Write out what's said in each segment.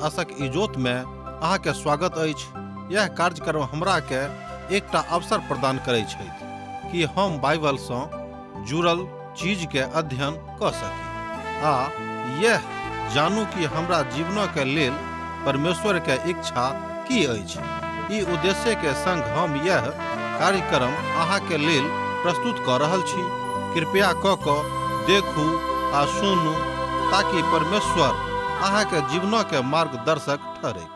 आशक इजोत में अहाँ के स्वागत अछि। यह कार्यक्रम हमरा के एकटा अवसर प्रदान करै छथि कि हम बाइबल सँ जुड़ल चीज के अध्ययन क सकी आ यह जानू कि हमरा जीवन के लेल परमेश्वर के इच्छा की अछि। ई उद्देश्य के संग हम यह कार्यक्रम अहाँ के लेल प्रस्तुत क रहल छी। कृपया क क देखू आ सुनू ताकि परमेश्वर अहाँ के जीवन के मार्गदर्शक ठहरैक।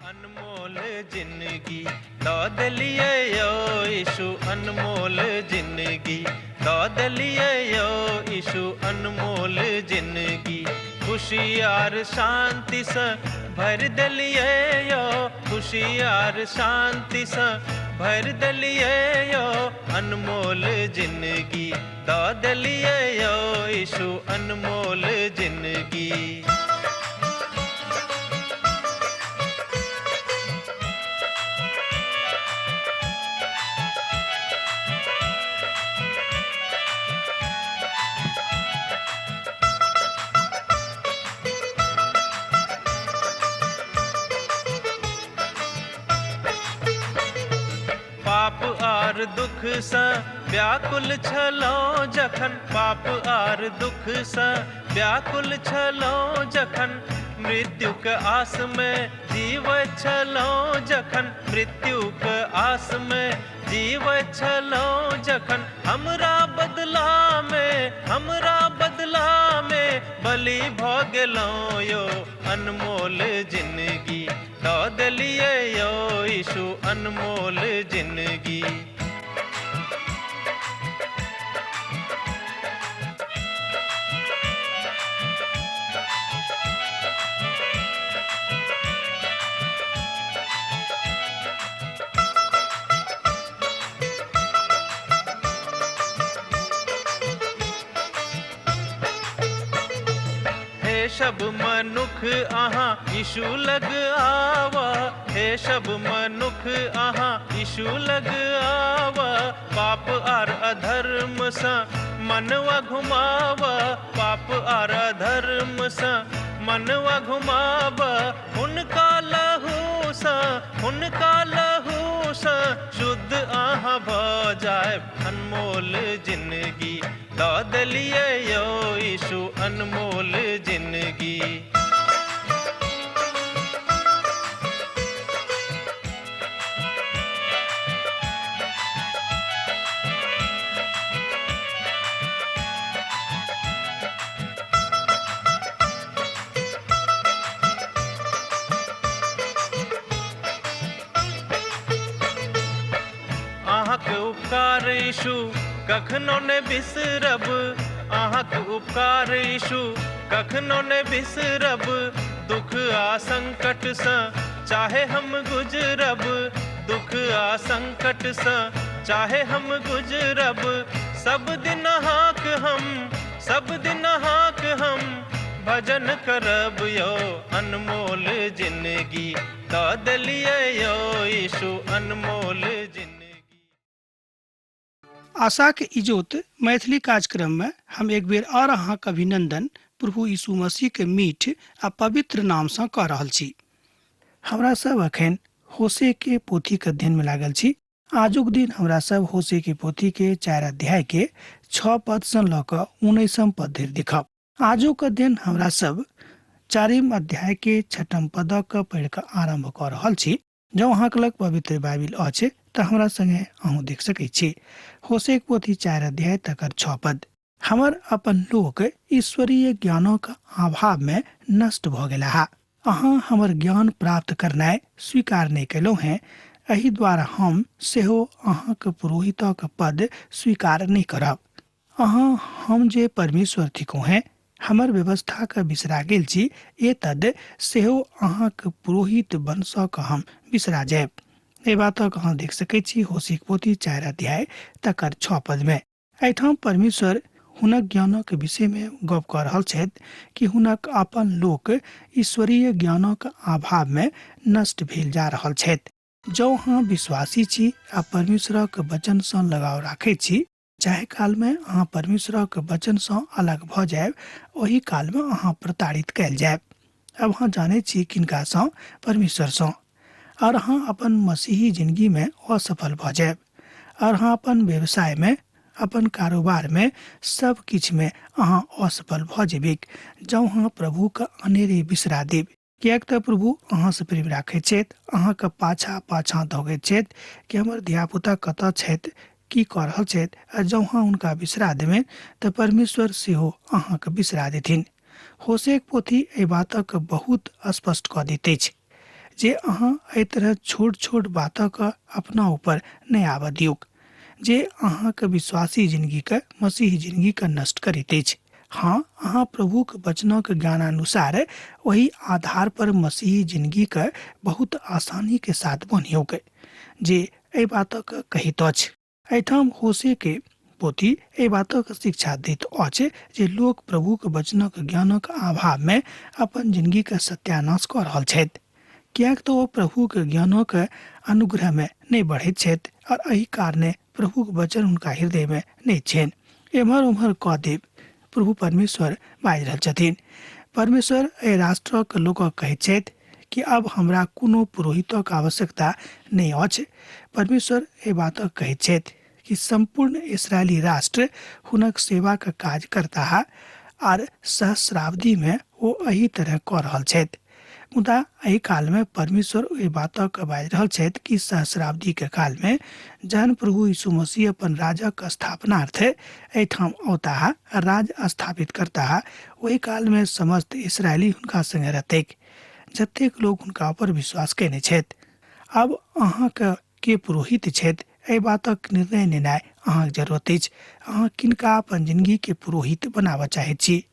अनमोल जिंदगी दऽ देलियै यौ यीशु, अनमोल जिंदगी दऽ देलियै यौ यीशु, अनमोल जिंदगी खुशी आर शांतिसँ भरि देलियै यौ, खुशी आर शांतिसँ भरि देलियै यौ, अनमोल जिंदगी दऽ देलियै यौ यीशु, अनमोल जिंदगी। पाप आर दुख सँ व्याकुल छलहुँ जखन, पाप आर दुख सँ व्याकुल छलहुँ जखन, मृत्युक आस मे जीवैत छलहुँ जखन, मृत्युक आस मे जीवैत छलहुँ जखन, हमरा बदला मे, हमरा बदला मे बलि भऽ गेलहुँ यौ, अनमोल जिंदगी दऽ देलियै यौ यीशु, अनमोल जिंदगी। हे सब मनुख अहाँ यीशु लग आवा, हे सब मनुख अहाँ यीशु लग आवा, पाप आर अधर्म सँ मनवा घुमावा, पाप आर अधर्म सँ मनवा घुमावा, हुनका लहू सँ, हुनका लहू सँ शुद्ध अहाँ भऽ जायब, अनमोल जिंदगी दऽ देलियै यौ यीशु, अनमोल जिंदगी। अहाँके उपकार यीशु कखनो ने बिसरब, अहाँके उपकार यीशु कखनो ने बिसरब, दुख आ संकट सँ चाहे हम गुजरब, दुख आ संकट सँ चाहे हम गुजरब, सब दिन अहाँक हम, सब दिन अहाँक हम भजन करब यौ, अनमोल जिंदगी दऽ देलियै यौ यीशु, अनमोल जिंदगी। आशाक इजोत मैथिली कार्यक्रम में हम एक बेर और अहाँक अभिनंदन प्रभु यीशु मसीह के मीठ आ पवित्र नाम सँ कऽ रहल छी। हमरा सब अखन होसे के पोथी के अध्ययन में लागल छी। आजुक दिन हमरा सब होसे के पोथी के 4 अध्याय के 6 पद सँ लऽ कऽ 19 पद धरि देखब। आजुक अध्ययन हमरा सब 4 अध्याय के 6 पदक पढ़ि कऽ आरम्भ कऽ रहल छी। जँ अहाँके लग पवित्र बाइबिल अछि तऽ हमरा संगे अहूँ देख सकै छी। होसेक पोथी 4 अध्याय तकर 6 पद। हमर अपन लोक ईश्वरीय ज्ञानक अभाव में नष्ट भऽ गेलाह। अहाँ हमर ज्ञान प्राप्त करनाइ स्वीकार नहि कयलहुँ हेँ, एहि द्वारा हम सेहो अहाँक पुरोहितक पद स्वीकार नहि करब। अहाँ हम जे परमेश्वर थिकहुँ हेँ, हमर व्यवस्थाके बिसरा गेल छी, एतद सेहो अहाँक पुरोहित वंशक हम बिसरा जायब। एहि बातक अहाँ देख सकैत छी होसीक पोथी 4 अध्याय तकर 6 पदमे। एहिठाम परमेश्वर हुनक ज्ञानक विषयमे गप कऽ रहल छथि कि हुनक अपन लोक ईश्वरीय ज्ञानक अभावमे नष्ट भेल जा रहल छथि। जँ अहाँ विश्वासी छी आ परमेश्वरक वचनसँ लगाव राखैत छी, जाहि कालमे अहाँ परमेश्वरक वचनसँ अलग भऽ जायब ओहि कालमे अहाँ प्रताड़ित कयल जायब। आब अहाँ जानै छी किनकासँ? परमेश्वरसँ। आओर अहाँ अपन मसीही जिनगीमे असफल भऽ जायब, आओर अहाँ अपन व्यवसायमे, अपन कारोबारमे, सब किछुमे अहाँ असफल भऽ जेबैक जँ अहाँ प्रभुके अनेरे बिसरा देब। किएक तऽ प्रभु अहाँसँ प्रेम राखैत छथि, अहाँके पाछाँ पाछाँ दौगैत छथि कि हमर धियापुता कतऽ छथि, की कऽ रहल छथि। आ जँ अहाँ हुनका बिसरा देबनि तऽ परमेश्वर सेहो अहाँके बिसरा देथिन। होसेक पोथी एहि बातक बहुत स्पष्ट कऽ दैत अछि जे अहाँ एहि तरह छोट छोट बातक अपना ऊपर नहि आबऽ दियौक जे अहाँके विश्वासी जिनगीके, मसीही जिनगीके नष्ट करैत अछि। हँ, अहाँ प्रभुक वचनक ज्ञानानुसार ओहि आधार पर मसीही जिनगीके बहुत आसानीके साथ बनियौक जे एहि बातक कहैत अछि। एहिठाम होशेके पोथी एहि बातक शिक्षा दैत अछि जे लोक प्रभुक वचनक ज्ञानक अभावमे अपन जिनगीके सत्यानाश कऽ रहल छथि, किएक तऽ ओ प्रभुक ज्ञानक अनुग्रहमे नहि बढ़ैत छथि आओर एहि कारणे प्रभुक वचन हुनका हृदयमे नहि छनि। एम्हर ओम्हर कऽ देब, प्रभु परमेश्वर बाजि रहल छथिन। परमेश्वर एहि राष्ट्रक लोकक कहैत छथि कि अब हमरा कोनो पुरोहितक आवश्यकता नहि अछि। परमेश्वर एहि बातक कहैत छथि कि सम्पूर्ण इसराइली राष्ट्र हुनक सेवाक काज करताह आर सहस्राब्दीमे ओ एहि तरह कऽ रहल छथि। मुदा एहि कालमे परमेश्वर ओहि बातक बाजि रहल छथि कि सहस्राब्दीके कालमे जहन प्रभु यीशु मसीह अपन राजक स्थापनार्थ एहिठाम औताह, राज स्थापित करताह, ओहि कालमे समस्त इसराइली हुनका संगे रहतैक, जतेक लोक हुनका पर विश्वास कयने छथि। आब अहाँके के पुरोहित छथि एहि बातक निर्णय लेनाइ अहाँके जरूरत अछि। अहाँ किनका अपन जिनगीके पुरोहित बनाबऽ चाहैत छी?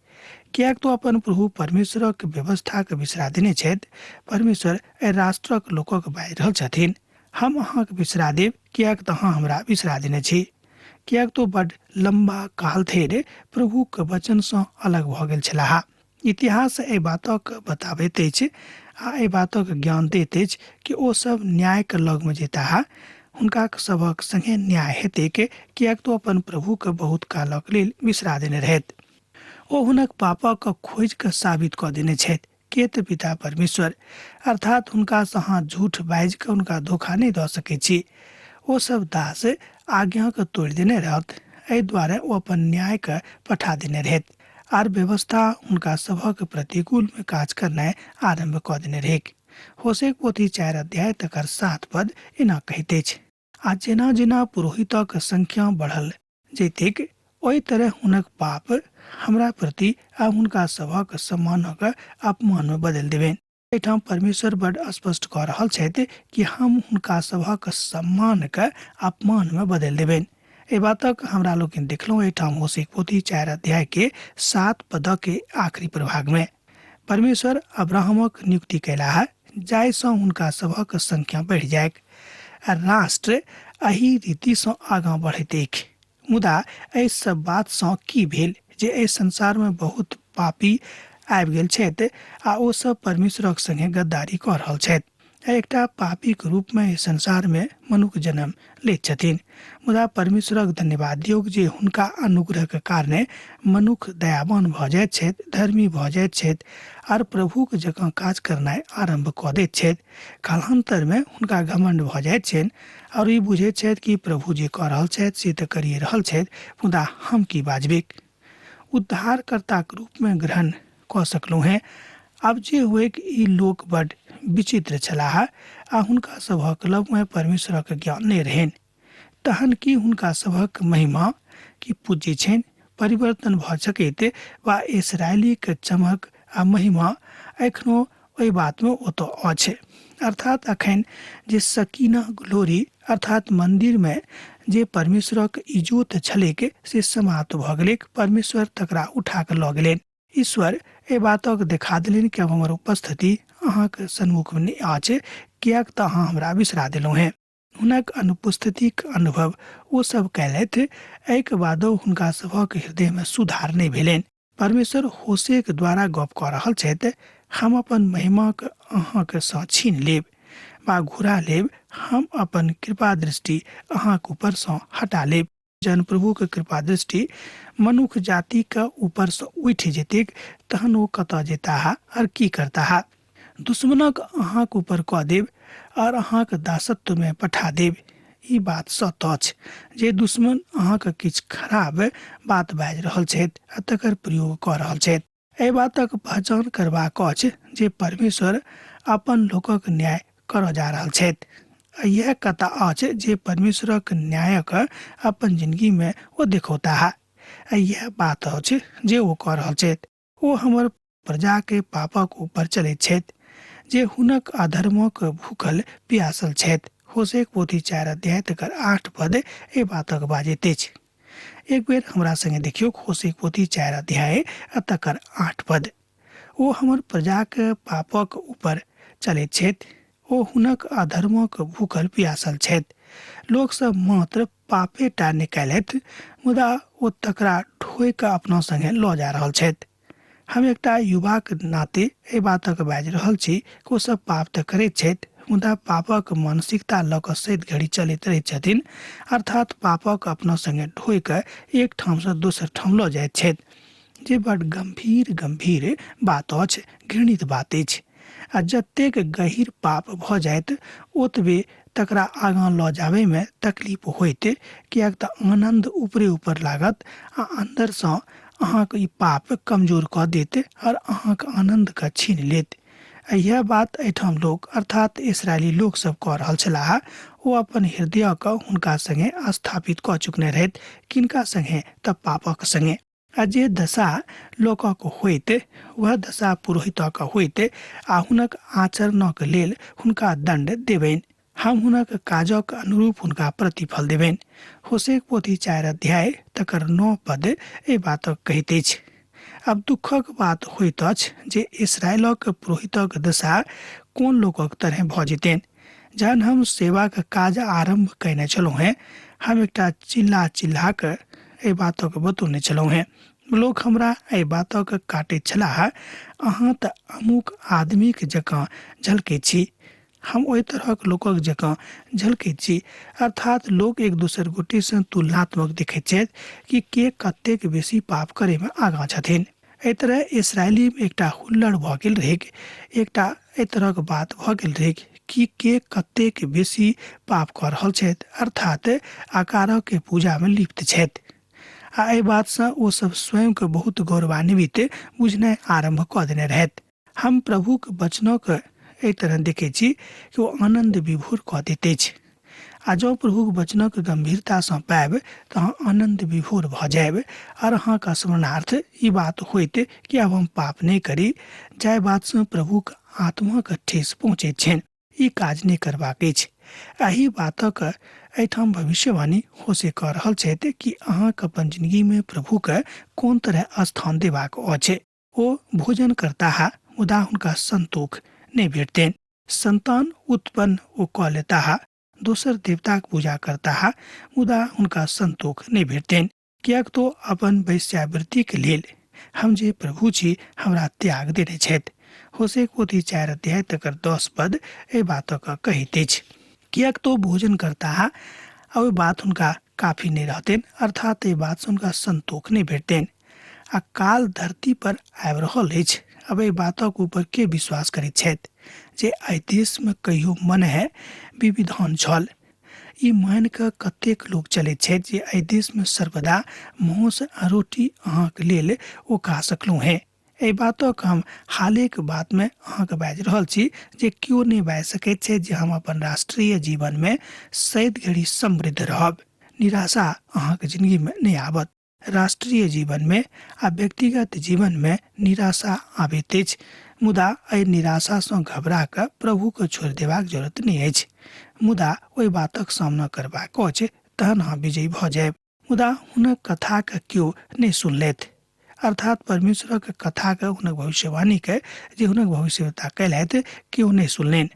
किएक तऽ अपन प्रभु परमेश्वरक व्यवस्थाके बिसरा देने छथि। परमेश्वर एहि राष्ट्रक लोकक बाजि रहल छथिन, हम अहाँके बिसरा देब किएक तऽ अहाँ हमरा बिसरा देने छी। किएक तऽ बड लम्बा काल धरि प्रभुक वचनसँ अलग भऽ गेल छलाह। इतिहास एहि बातक बताबैत अछि आ एहि बातक ज्ञान दैत अछि कि ओ सब न्यायके लगमे जेताह, हुनका सभक संगे न्याय हेतैक, किएक तऽ ओ अपन प्रभुके बहुत कालक लेल बिसरा देने रहथि। ओ हुनक पापक खोजि कऽ साबित कऽ देने छथि के तऽ पिता परमेश्वर, अर्थात हुनकासँ अहाँ झूठ बाजि कऽ हुनका धोखा नहि दऽ सकैत छी। ओ सब दास आज्ञाके तोड़ि देने रहत, एहि दुआरे ओ अपन न्यायके पठा देने रहथि आर व्यवस्था हुनका सभक प्रतिकूलमे काज करनाइ आरम्भ कऽ देने रहैक। होसेक पोथी 4 अध्याय तकर 7 पद एना कहैत अछि, आ जेना जेना पुरोहितक संख्या बढ़ल जैतेक ओहि तरह हुनक पाप हमरा प्रति आ हुनका सभक सम्मानक अपमानमे बदलि देबनि। एहिठाम परमेश्वर बड स्पष्ट कऽ रहल छथि कि हम हुनका सभक सम्मानके अपमानमे बदलि देबनि। एहि बातक हमरा लोकनि देखलहुँ एहिठाम होसेक पोथी 4 अध्याय के 7 पदक के आखिरी प्रभागमे। परमेश्वर अब्राहमक नियुक्ति कयलाह जाहिसँ हुनका सभक संख्या बढ़ि जाइक आ राष्ट्र एहि रीतिसँ आगाँ बढ़ैत अछि। मुदा एहि सब बातसँ की भेल जे एहि संसारमे बहुत पापी आबि गेल छथि आ ओ सब परमेश्वरक संगे गद्दारी कऽ रहल छथि। एकटा पापीक रूपमे एहि संसारमे मनुख जन्म लैत छथिन, मुदा परमेश्वरक धन्यवाद दियौक जे हुनका अनुग्रहक कारणे मनुख दयावान भऽ जाइत छथि, धर्मी भऽ जाइत छथि आर प्रभुक जकाँ काज करनाइ आरम्भ कऽ दैत छथि। कालान्तरमे हुनका घमण्ड भऽ जाइत छनि आओर ई बुझैत छथि कि प्रभु जे कऽ रहल छथि से तऽ करिए रहल छथि, मुदा हम की बाजबैक। उद्धारकर्ताक रूपमे ग्रहण कऽ सकलहुँ हेँ। आब जे होइक, ई लोक बड विचित्र छलाह आ हुनका सभक लगमे परमेश्वरक ज्ञान नहि रहनि। तहन की हुनका सभक महिमा की पूज्य छनि परिवर्तन भऽ सकैत वा इसराइलीक चमक आ महिमा एखनो ओहि बातमे ओतऽ अछि? अर्थात अखन जे सकीना ग्लोरी अर्थात मन्दिरमे जे परमेश्वरक इजोत छलैक से समाप्त भऽ गेलैक। परमेश्वर तकरा उठा कऽ लऽ गेलनि। ईश्वर एहि बातक देखा देलनि कि आब हमर उपस्थिति अहाँक सन्मुखमे नहि अछि, किएक तऽ अहाँ हमरा बिसरा देलहुँ हेँ। हुनक अनुपस्थितिक अनुभव ओ सब कयलथि। एहिके बादो हुनका सभक हृदयमे सुधार नहि भेलनि। परमेश्वर होशेक द्वारा गप कऽ रहल छथि, हम अपन महिमाक अहाँक सँ छीन लेब वा घुरा लेब, हम अपन कृपा दृष्टि अहाँक ऊपर सँ हटा लेब। जहन प्रभुके कृपा दृष्टि मनुख जातिके ऊपरसँ उठि जेतैक तहन ओ कतऽ जेताह आओर की करताह। दुश्मनक अहाँक ऊपर कऽ देब आओर अहाँक दासत्वमे पठा देब। ई बात सत्य अछि जे दुश्मन अहाँके किछु खराब बात बाजि रहल छथि आ तकर प्रयोग कऽ रहल छथि। एहि बातक पहचान करबाक अछि जे परमेश्वर अपन लोकक न्याय करऽ जा रहल छथि। इएह कथा अछि जे परमेश्वरक न्यायक अपन जिंदगीमे ओ देखौताह। इएह बात अछि जे ओ कऽ रहल छथि। ओ हमर प्रजाके पापक ऊपर चलैत छथि जे हुनक अधर्मक भूखल प्यासल छथि। होसेक पोथी 4 अध्याय तकर 8 पद एहि बातक बाजैत अछि। एक बेर हमरा संगे देखियौ होसेक पोथी 4 अध्याय आ तकर 8 पद। ओ हमर प्रजाके पापक ऊपर चलैत छथि, ओ हुनक अधर्मक भूखल प्यासल छथि। लोकसभ मात्र पापे टा निकालथि, मुदा ओ तकरा ढोइ कऽ अपना संगे लऽ जा रहल छथि। हम एकटा युवाक नाते एहि बातक बाजि रहल छी कि ओ सब पाप तऽ करैत छथि, मुदा पापक मानसिकता लऽ कऽ सैत घड़ी चलैत रहैत छथिन, अर्थात पापक अपना संगे ढोइ कऽ एक ठामसँ दोसर ठाम लऽ जाइत छथि, जे बड गम्भीर गम्भीर बात अछि, घृणित बात अछि। आ जतेक गहीर पाप भऽ जाइत ओतबे तकरा आगाँ लऽ जाबैमे तकलीफ होइत, किएक तऽ आनन्द ऊपरे ऊपर लागत आ अन्दरसँ अहाँके ई पाप कमजोर कऽ देत आओर अहाँके आनन्दके छीन लेत। इएह बात एहिठाम लोक अर्थात इसराइली लोकसभ कऽ रहल छलाह। ओ अपन हृदयके हुनका सङ्गे स्थापित कऽ चुकने रहथि। किनका सङ्गे? तऽ पापक सङ्गे। आ जे दशा लोकक होइत वएह दशा पुरोहितक होइत आ हुनक आचरणक लेल हुनका दण्ड देबनि। हम हुनक काजक अनुरूप हुनका प्रतिफल देबनि। होसेक पोथी 4 अध्याय तकर 9 पद एहि बातक कहैत अछि। आब दुःखक बात होइत अछि जे इसराइलक पुरोहितक दशा कोन लोकक तरहे भऽ जेतनि। जहन हम सेवाक काज आरम्भ कयने छलहुँ हेँ, हम एकटा चिल्ला चिल्ला कऽ एहि बातक बतौने छलहुँ हेँ। लोक हमरा एहि बातक काटैत छलाह, अहाँ तऽ अमुक आदमीक जकाँ झलकैत छी। हम ओहि तरहक लोकक जकाँ झलकैत छी, अर्थात लोक एक दोसर गोटेसँ तुलनात्मक देखैत छथि कि के कतेक बेसी पाप करैमे आगाँ छथिन। एहि तरह इसराइलीमे एकटा हुल्लड़ भऽ गेल रहैक, एकटा एहि तरहक बात भऽ गेल रहैक कि के कतेक बेसी पाप कऽ रहल छथि, अर्थात आकारक पूजामे लिप्त छथि। आ एहि बातसँ ओ सब स्वयंके बहुत गौरवान्वित बुझनाइ आरम्भ कऽ देने रहथि। हम प्रभुक वचनक एहि तरह देखै छी कि ओ आनन्द विभोर कऽ दैत अछि। आ जँ प्रभुक वचनक गम्भीरतासँ पायब तऽ अहाँ आनन्द विभोर भऽ जायब आओर अहाँके स्मरणार्थ ई बात होइत कि आब हम पाप नहि करी, जाहि बातसँ प्रभुक आत्माके ठेस पहुँचैत छनि। ई काज नहि करबाक अछि। एहि बातक एहिठाम भविष्यवाणी होसे कऽ रहल छथि कि अहाँके अपन जिंदगीमे प्रभुके कोन तरह स्थान देबाक अछि। ओ भोजन करताह मुदा हुनका संतोख नहि भेटतनि। संतान उत्पन्न ओ कऽ लेताह, दोसर देवताक पूजा करताह मुदा हुनका संतोख नहि भेटतनि, किएक तो अपन वैश्यावृत्तिक लेल हम जे प्रभु छी हमरा त्याग देने छथि। होसेक पोथी 4 अध्याय तकर 10 पद एहि बातक कहैत अछि। किएक तो भोजन करताह आ ओहि बात हुनका काफी नहि रहतनि, अर्थात एहि बातसँ हुनका संतोख नहि भेटतनि। आ काल धरती पर आबि रहल अछि। अब एहि बातक ऊपर के विश्वास करैत छथि जे एहि देशमे कहियो मन है विविधान छल। ई मानि कऽ कतेक लोक चलैत छथि जे एहि देशमे सर्वदा मांस आ रोटी अहाँके लेल ओ खा सकलहुँ हेँ। एहि बातक हम हालेक बातमे अहाँके बाजि रहल छी जे केओ नहि बाजि सकैत छै जे हम अपन राष्ट्रीय जीवनमे सैद घड़ी समृद्ध रहब। निराशा अहाँके जिंदगीमे नहि आबत। राष्ट्रीय जीवनमे आ व्यक्तिगत जीवनमे निराशा आबैत अछि, मुदा एहि निराशासँ घबरा कऽ प्रभुके छोड़ि देबाक जरूरत नहि अछि। मुदा ओहि बातक सामना करबाक अछि तहन अहाँ विजयी भऽ जायब। मुदा हुनक कथाके केओ नहि सुनलथि, अर्थात परमेश्वरक कथाके, हुनक भविष्यवाणीके जे हुनक भविष्यवक्ता कयलथि केओ नहि सुनलनि।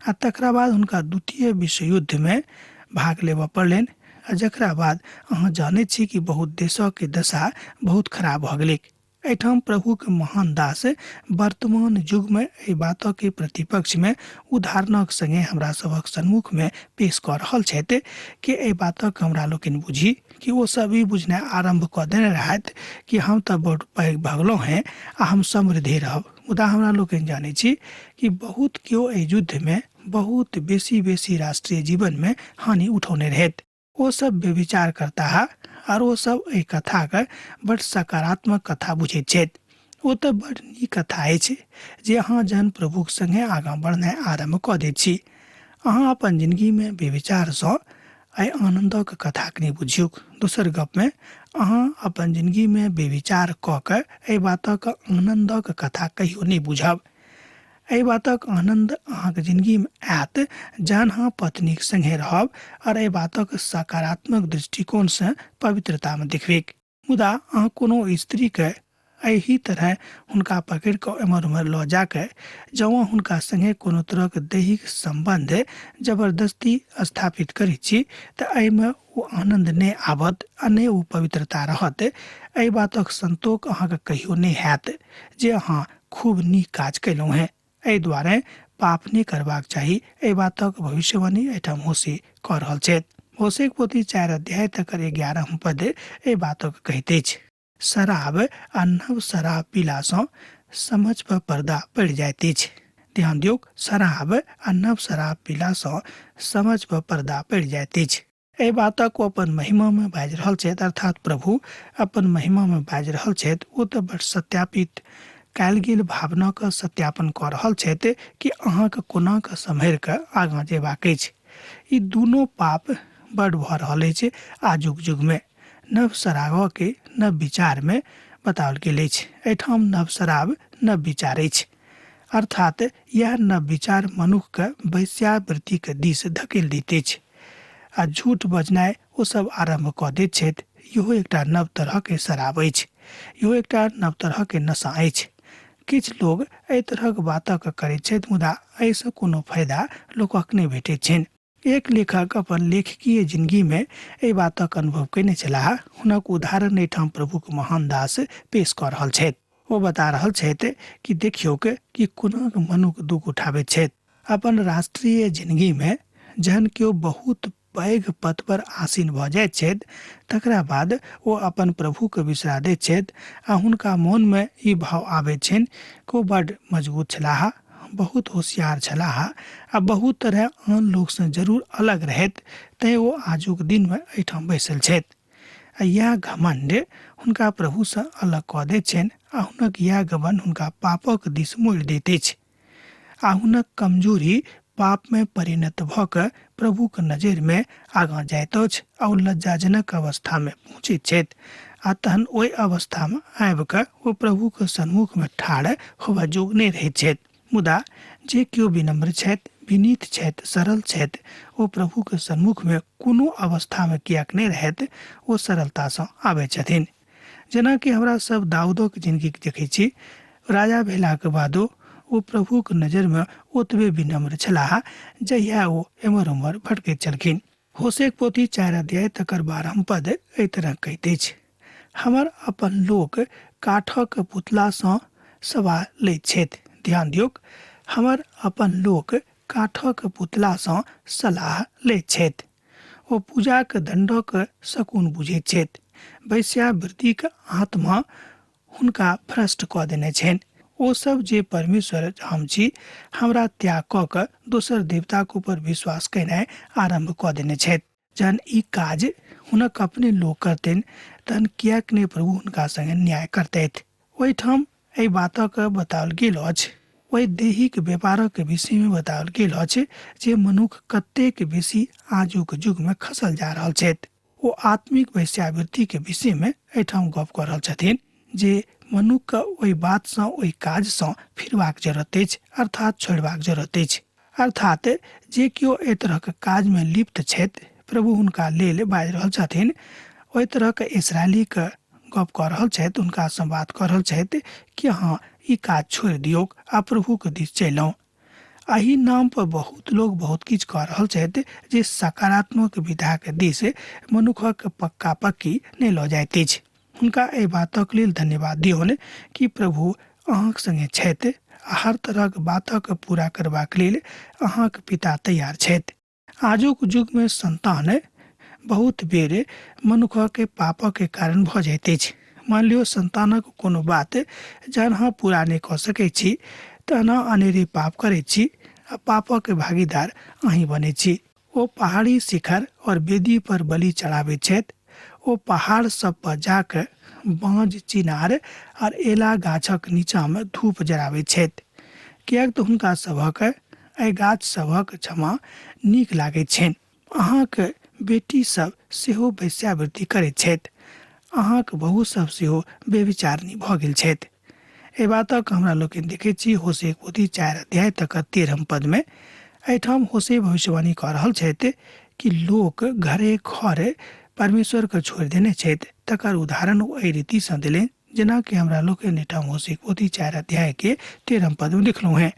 आ तकरा बाद हुनका द्वितीय विश्वयुद्धमे भाग लेबऽ पड़लनि, आ जकरा बाद अहाँ जानैत छी कि बहुत देशके दशा बहुत खराब भऽ गेलैक। एहिठाम प्रभुके महान दास वर्तमान युगमे एहि बातके प्रतिपक्षमे उदाहरणक संगे हमरा सभक सन्मुखमे पेश कऽ रहल छथि कि एहि बातक हमरा लोकनि बुझी कि ओ सब ई बुझनाइ आरम्भ कऽ देने रहथि कि हम तऽ बड़ पैघ भगलहुँ हेँ आ हम समृद्धि रहब। मुदा हमरा लोकनि जानै छी कि बहुत केओ एहि युद्धमे बहुत बेसी बेसी राष्ट्रीय जीवनमे हानि उठौने रहथि। ओ सब व्यभिचार करताह आर ओ सब एहि कथाके बड सकारात्मक कथा बुझैत छथि। ओ तऽ बड नीक कथा अछि जे अहाँ जहन प्रभुक संगे आगाँ बढ़नाइ आरम्भ कऽ दैत छी, अहाँ अपन जिनगीमे व्यभिचारसँ एहि आनन्दक कथाके नहि बुझियौक। दोसर गपमे अहाँ अपन जिनगीमे व्यभिचार कऽ के एहि बातक आनन्दक कथा कहियो नहि बुझब। एहि बातक आनन्द अहाँके जिनगीमे आयत जहन अहाँ पत्नीक संगे रहब आओर एहि बातक सकारात्मक दृष्टिकोणसँ पवित्रतामे देखबैक। मुदा अहाँ कोनो स्त्रीके एहि तरह हुनका पकड़ि कऽ एम्हर ओम्हर लऽ जाके जँ हुनका संगे कोनो तरहक दैहिक सम्बन्ध जबरदस्ती स्थापित करै छी तऽ एहिमे ओ आनन्द नहि आबत आ नहि ओ पवित्रता रहत। एहि बातक संतोष अहाँके कहियो नहि हैत जे अहाँ खूब नीक काज कयलहुँ हेँ। एहि दुआरे पाप नहि करबाक चाही, एहि बातक भविष्यवाणी एहिठाम होशे कऽ रहल छथि। होशेक पोथी 4 अध्याय तकर 11 पद एहि बातक कहैत अछि, शराब आ नव शराब पीलासँ समझ पर पर्दा पड़ि जाइत अछि। ध्यान दियौक, शराब आ नव शराब पीलासँ समझ पर पर्दा पड़ि जाइत अछि। एहि बातक ओ अपन महिमामे बाजि रहल छथि, अर्थात प्रभु अपन महिमामे बाजि रहल छथि। ओ तऽ बड़ सत्यापित कयल गेल भावनाके सत्यापन कऽ रहल छथि कि अहाँके कोना कऽ सम्हरि कऽ आगाँ जेबाक अछि। ई दुनू पाप बड भऽ रहल अछि आजुक युगमे। नव शराबके नव विचारमे बताओल गेल अछि। एहिठाम नव शराब नव विचार अछि, अर्थात यह नव विचार मनुखके वैश्यावृत्तिके दिस धकेल दैत अछि आ झूठ बजनाइ ओ सब आरम्भ कऽ दैत छथि। इहो एकटा नव तरहके शराब अछि, इहो एकटा नव तरहके नशा अछि। किछु लोग एहि तरहक बातक करैत छथि, मुदा एहिसँ कोनो फायदा लोकक नहि भेटैत छनि। एक लेखक अपन लेखकीय जिनगीमे एहि बातक अनुभव कयने छलाह। हुनक उदाहरण एहिठाम प्रभुक महान दास पेश कऽ रहल छथि। ओ बता रहल छथि कि देखियौक कि कोना मनुख दुख उठाबैत छथि। अपन राष्ट्रीय जिनगीमे जहन केओ बहुत पैघ पद पर आसीन भऽ जाइत छथि, तकरा बाद ओ अपन प्रभुके बिसरा दैत छथि आ हुनका मोनमे ई भाव आबैत छनि कि ओ बड्ड मजबूत छलाह, बहुत होशियार छलाह आ बहुत तरह आन लोकसँ जरूर अलग रहैत, तैँ ओ आजुक दिनमे एहिठाम बैसल छथि। आ इएह घमण्ड हुनका प्रभुसँ अलग कऽ दैत छनि आ हुनक इएह घमण्ड हुनका पापक दिस मोड़ि दैत अछि आ हुनक कमजोरी पापमे परिणत भऽ कऽ प्रभुक नजरिमे आगाँ जाइत अछि आ ओ लज्जाजनक अवस्थामे पहुँचैत छथि आ तहन ओहि अवस्थामे आबि कऽ ओ प्रभुक सन्मुखमे ठाढ़ होबऽ जोग नहि रहैत छथि। मुदा जे केओ विनम्र छथि, विनीत छथि, सरल छथि, ओ प्रभुक सन्मुखमे कोनो अवस्थामे किएक नहि रहथि, ओ सरलतासँ आबै छथिन। जेनाकि हमरा सब दाऊदक जिनगीके देखै छी, राजा भेलाके बादो ओ प्रभुक नजरिमे ओतबे विनम्र छलाह जहिया ओ एम्हर ओम्हर भटकैत छलखिन। होशेक पोथी 4 अध्याय तकर 12 पद एहि तरह कहैत अछि, हमर अपन लोक काठक पुतलासँ सवा लैत छथि। ध्यान दियौक, हमर अपन लोक काठक पुतलासँ सलाह लैत छथि। ओ पूजाक दण्डक शकुन बुझैत छथि। वैश्यावृत्तिक आत्मा हुनका भ्रष्ट कऽ देने छनि। ओ सब जे परमेश्वर हम छी हमरा त्याग कऽ कऽ दोसर देवताक ऊपर विश्वास केनाइ आरम्भ कऽ देने छथि। जहन ई काज हुनक अपने लोक करतनि तहन किएक नहि प्रभु हुनका संगे न्याय करतथि। ओहिठाम एहि बातक बताओल गेल अछि, ओहि दैहिक व्यापारक विषयमे बताओल गेल अछि जे मनुख कतेक बेसी आजुक युगमे खसल जा रहल छथि। ओ आत्मिक वैश्यावृत्तिके विषयमे एहिठाम गप कऽ रहल छथिन जे मनुखके ओहि बातसँ, ओहि काजसँ फिरबाक जरूरत अछि, अर्थात छोड़बाक जरूरत अछि। अर्थात जे केओ एहि तरहक काजमे लिप्त छथि, प्रभु हुनका लेल बाजि रहल छथिन। ओहि तरहक इसराइलीके गप कऽ रहल छथि, हुनका संवाद कऽ रहल छथि कि अहाँ ई काज छोड़ि दियौक आ प्रभुके दिस चलि। एहि नाम पर बहुत लोग बहुत किछु कऽ रहल छथि जे सकारात्मक विधाके दिस मनुखक पक्का पक्की नहि लऽ जाइत अछि। हुनका एहि बातक लेल धन्यवाद दियौन कि प्रभु अहाँक संगे छथि आ हर तरहक बातक पूरा करबाक लेल अहाँक पिता तैयार छथि। आजुक युगमे संतान बहुत बेर मनुखके पापके कारण भऽ जाइत अछि। मानि लियौ संतानक कोनो बात जहन अहाँ पूरा नहि कऽ सकै छी तहन अहाँ अनेरे पाप करै छी आ पापक भागीदार अहीं बनै छी। ओ पहाड़ी शिखर और वेदी पर बलि चढ़ाबैत छथि। ओ पहाड़ सब पर जाकऽ बाँज, चिनार आर एला गाछक नीचाँमे धूप जराबैत छथि, किएक तऽ हुनका सभक एहि गाछ सभक क्षमा नीक लागैत छनि। अहाँक बेटी सब सेहो वेश्यावृत्ति करैत छथि। अहाँक बहु सब सेहो व्यभिचारिणी भऽ गेल छथि। एहि बातक हमरा लोकनि देखैत छी होशेक पोथी 4 अध्याय तकर 13 पदमे। एहिठाम होशे भविष्यवाणी कऽ रहल छथि कि लोक घरे घर परमेश्वरके छोड़ि देने छथि। तकर उदाहरण ओ एहि रीतिसँ देलनि जेनाकि हमरा लोकनि एहिठाम होशेक पोथी 4 अध्याय के 13 पदमे देखलहुँ हेँ।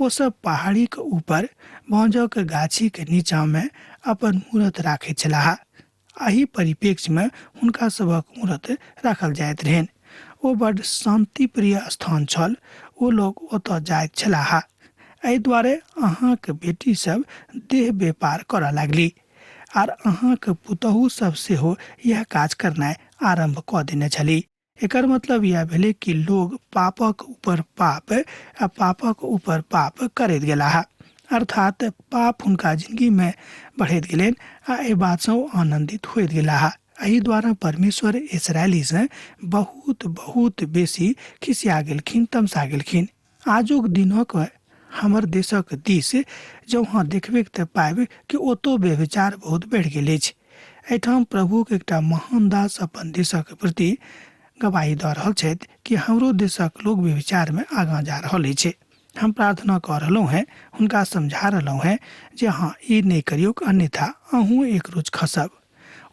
ओ सब पहाड़ीक ऊपर बाँजक गाछीक नीचाँमे अपन मूरत राखैत छलाह। एहि परिप्रेक्ष्यमे हुनका सभक मूरत राखल जाइत रहनि। ओ बड्ड शान्तिप्रिय स्थान छल। ओ लोक ओतऽ जाइत छलाह। एहि दुआरे अहाँक बेटी सब देह व्यापार करऽ लागली आर अहाँक पुतहु सब सेहो इएह काज करनाइ आरम्भ कऽ देने छली। एकर मतलब इएह भेलै कि लोग पापक ऊपर पाप आ पापक ऊपर पाप करैत गेलाह, अर्थात पाप हुनका जिंदगी में बढ़ैत गेलनि आ एहि बातसँ ओ आनन्दित होइत गेलाह। एहि द्वारा परमेश्वर इसराइली से बहुत बहुत बेसी खिसिया गेलखिन, तमसा गेलखिन। आजुक दिनक हमर देशक दिस जँ अहाँ देखबैक तऽ पाबि कि ओतौ व्यभिचार बहुत बढ़ि गेल अछि। एहिठाम प्रभुक एकटा महान दास अपन देशक प्रति गवाही दऽ रहल छथि कि हमरो देशक लोक व्यभिचारमे आगाँ जा रहल अछि। हम प्रार्थना कऽ रहलहुँ हेँ, हुनका समझा रहलहुँ हेँ जे अहाँ ई नहि करियौक, अन्यथा अहूँ एक रोज खसब।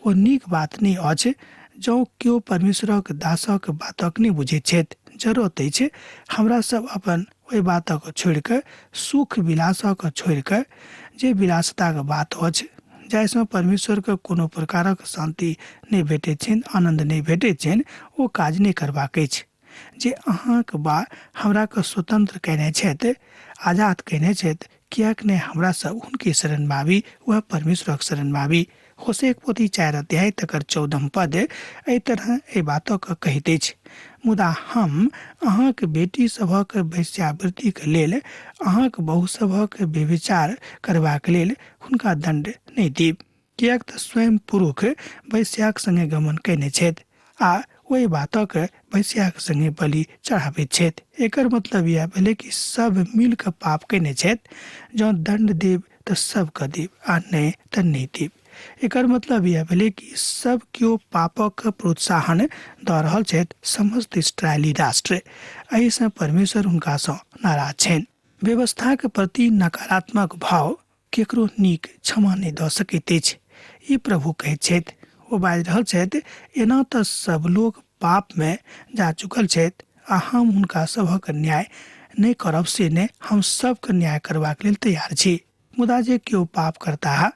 ओ नीक बात नहि अछि जँ केओ परमेश्वरक दासक बातक नहि बुझैत छथि। जरूरत अछि हमरा सब अपन ओहि बातक छोड़ि कऽ, सुख विलासक छोड़ि कऽ, जे विलासताक बात अछि जाहिसँ परमेश्वरके कोनो प्रकारक शान्ति नहि भेटैत छनि, आनन्द नहि भेटैत छनि, ओ काज नहि करबाक अछि। जे अहाँक बा हमराके स्वतंत्र कयने छथि, आजाद कयने छथि, किएक नहि हमरा सब हुनके शरणमे आबी, वएह परमेश्वरक शरणमे आबी। होशेक पोथी 4 अध्याय तकर 14 पद एहि तरह एहि बातक कहैत अछि, मुदा हम अहाँक बेटी सभक वेश्यावृत्तिक लेल, अहाँक बहु सभक व्यभिचार करबाक लेल हुनका दण्ड नहि देब, किएक तऽ स्वयं पुरुष वैश्याक संगे गमन कयने छथि आ ओहि बातक वैश्याक संगे बलि चढ़ाबैत छथि। एकर मतलब इएह भेलै कि सब मिल कऽ पाप कयने छथि। जँ दण्ड देब तऽ सबके देब आ नहि तऽ नहि देब। एकर मतलब इएह भेलै कि सब केओ पापक प्रोत्साहन दऽ रहल छथि, समस्त इसराइली राष्ट्र। एहिसँ परमेश्वर हुनकासँ नाराज छनि। व्यवस्थाक प्रति नकारात्मक भाव केकरो नीक क्षमा नहि दऽ सकैत अछि, ई प्रभु कहैत छथि। ओ बाजि रहल छथि, एना तऽ सब लोक पापमे जा चुकल छथि आ हम हुनका सभक न्याय नहि करब से नहि, हम सबके न्याय करबाक लेल तैयार छी। मुदा जे केओ पाप करताह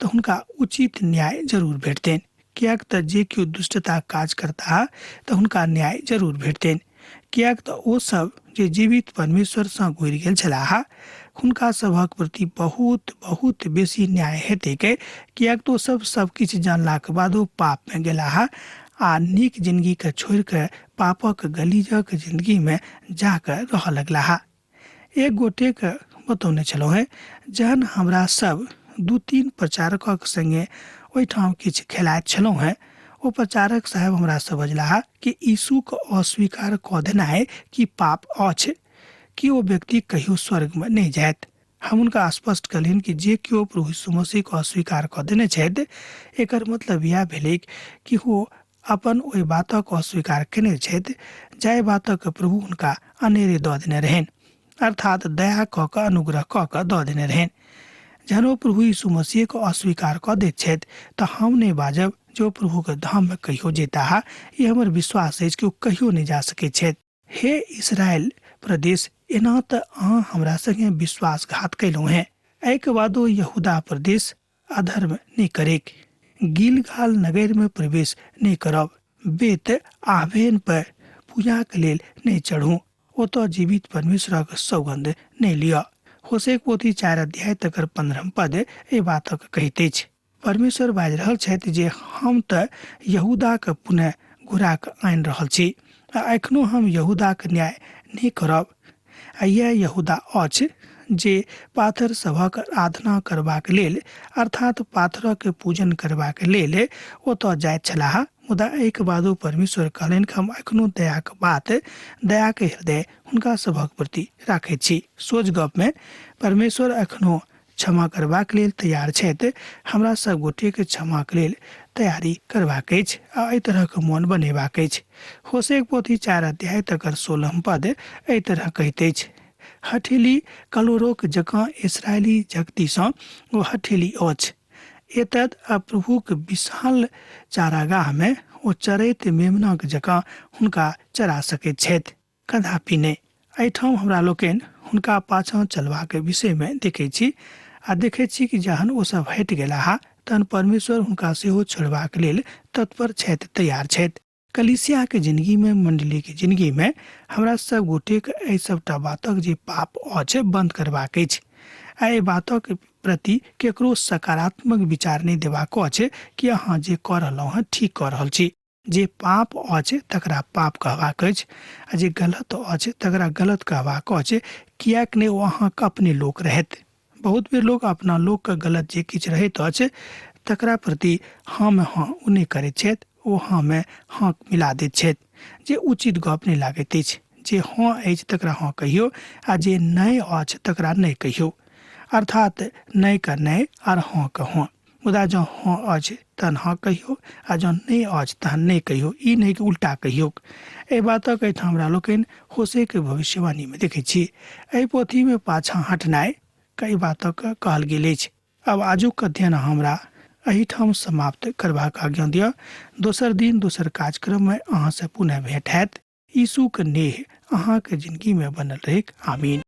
तऽ हुनका उचित न्याय जरूर भेटतनि, किएक तऽ जे केओ दुष्टताक काज करताह तऽ हुनका न्याय जरूर भेटतनि, किएक तऽ ओ सब जे जीवित परमेश्वरसँ घुरि गेल छलाह हुनका सभक प्रति बहुत बहुत बेसी न्याय हेतैक, किएक तऽ ओ सब सब किछु जानलाक बादो पापमे गेलाह आ नीक जिनगीके छोड़ि कऽ पापक गलीजक जिनगीमे जाकऽ रहऽ लगलाह। एक गोटेके बतौने छलहुँ हेँ, जहन हमरा सब 2-3 प्रचारकक संगे ओहिठाम किछु खेलाइत छलहुँ हेँ, ओ प्रचारक साहेब हमरासँ बजलाह कि यीशुके अस्वीकार कऽ देनाइ की पाप अछि? कि ओ व्यक्ति कहियो स्वर्गमे नहि जायत? हम हुनका स्पष्ट कहलियनि कि जे केओ प्रभु यीशु मसीहके अस्वीकार कऽ देने छथि, एकर मतलब इएह भेलैक कि ओ अपन ओहि बातक अस्वीकार केने छथि जाहि बातक प्रभु हुनका अनेरे दऽ देने रहनि, अर्थात दया कऽ कऽ अनुग्रह कऽ कऽ दऽ देने रहनि। जहन ओ प्रभु यीशु मसीहके अस्वीकार कऽ दैत छथि तऽ हम नहि बाजब जे ओ प्रभुके धाममे कहियो जेताह। ई हमर विश्वास अछि कि ओ कहियो नहि जा सकैत छथि। हे इसराइल प्रदेश, एना तऽ अहाँ हमरा संगे विश्वासघात कयलहुँ हेँ। एहिके बादो यहूदा प्रदेश अधर्म नहि करेक, गिलगाल नगरमे प्रवेश नहि करब। बेत आवेन पर पूजाक लेल नहि चढ़ू, ओतऽ जीवित परमेश्वरक सौगन्ध नहि लिअ। होसेक पोथी 4 अध्याय तकर 15 पद एहि बातक कहैत अछि। परमेश्वर बाजि रहल छथि जे हम तऽ यहूदाके पुनः घुरा कऽ आनि रहल छी आ एखनो हम यहूदाक न्याय नहि करब। आ इएह यहूदा अछि जे पाथर सभक आराधना करबाक लेल, अर्थात पाथरक पूजन करबाक लेल ओतऽ जाइत छलाह। मुदा एहिके बादो परमेश्वर कहलनि कि हम एखनो दयाक बात, दयाक हृदय हुनका सभक प्रति राखैत छी। सोझ गपमे परमेश्वर एखनो क्षमा करबाक लेल तैयार छथि। हमरा सब गोटेके क्षमाक लेल तैयारी करबाक अछि आ एहि तरहक मोन बनेबाक अछि। होसेक पोथी 4 अध्याय तकर 16 पद एहि तरह कहैत अछि, हठीली कलोरोक जकाँ इसराइली जगतीसँ ओ हठीली अछि। एतद आ प्रभुक विशाल चारागाहमे ओ चरैत मेमनाक जकाँ हुनका चरा सकैत छथि, कदापि नहि। एहिठाम हमरा लोकनि हुनका पाछाँ चलबाक विषयमे देखैत छी आ देखैत छी कि जहन ओ सब हटि गेलाह तहन परमेश्वर हुनका सेहो छोड़बाक लेल तत्पर छथि, तैयार छथि। कलीसियाके जिनगीमे, मण्डलीके जिनगीमे हमरा सब गोटेके एहि सबटा बातक जे पाप अछि बन्द करबाक अछि आ एहि बातक प्रति केकरो सकारात्मक विचार नहि देबाक अछि कि अहाँ जे कऽ रहलहुँ हँ ठीक कऽ रहल छी। जे पाप अछि तकरा पाप कहबाक अछि आ जे गलत अछि तकरा गलत कहबाक अछि, किएक नहि ओ अहाँके अपने लोक रहथि। बहुत बेर लोक अपना लोकके गलत जे किछु रहैत अछि तकरा प्रति हँ मे हँ ओ नहि करैत छथि, ओ हँ मे हँ मिला दैत छथि, जे उचित गप नहि लागैत अछि। जे हँ अछि तकरा हँ कहियौ आ जे नहि अछि तकरा नहि कहियौ, अर्थात नहि के नहि आर हँ के हँ। मुदा जँ हँ अछि तहन हँ कहियौ आ जँ नहि अछि तहन नहि कहियौ, ई नहि कि उल्टा कहियौ। एहि बातक एहिठाम हमरा लोकनि होसेके भविष्यवाणीमे देखैत छी। एहि पोथीमे पाछाँ हटनाइ कई बातक कहल गेल अछि। आब आजुक अध्ययन हमरा एहिठाम समाप्त करबाक आज्ञा दिअ। दोसर दिन दोसर कार्यक्रममे अहाँसँ पुनः भेंट हैत। यीशुक नेह अहाँके जिंदगीमे बनल रहैक। आमीन।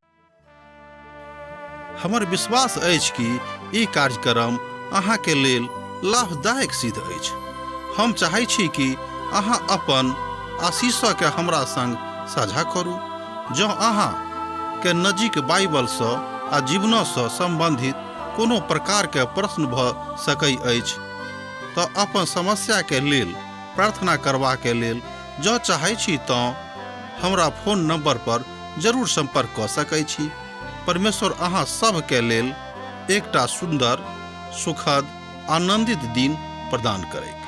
हमर विश्वास अछि कि ई कार्यक्रम अहाँके लेल लाभदायक सिद्ध अछि। हम चाहै छी कि अहाँ अपन आशीषके हमरा संग साझा करू। जँ अहाँ के नजीक बाइबलसँ आ जीवनसँ सम्बन्धित कोनो प्रकारके प्रश्न भऽ सकै अछि तऽ अपन समस्याके लेल प्रार्थना करबाके लेल जँ चाहै छी तँ हमरा फोन नंबर पर जरूर संपर्क कऽ सकै छी। परमेश्वर अहाँ सभके लेल एकटा सुन्दर, सुखद, आनंदित दिन प्रदान करैत।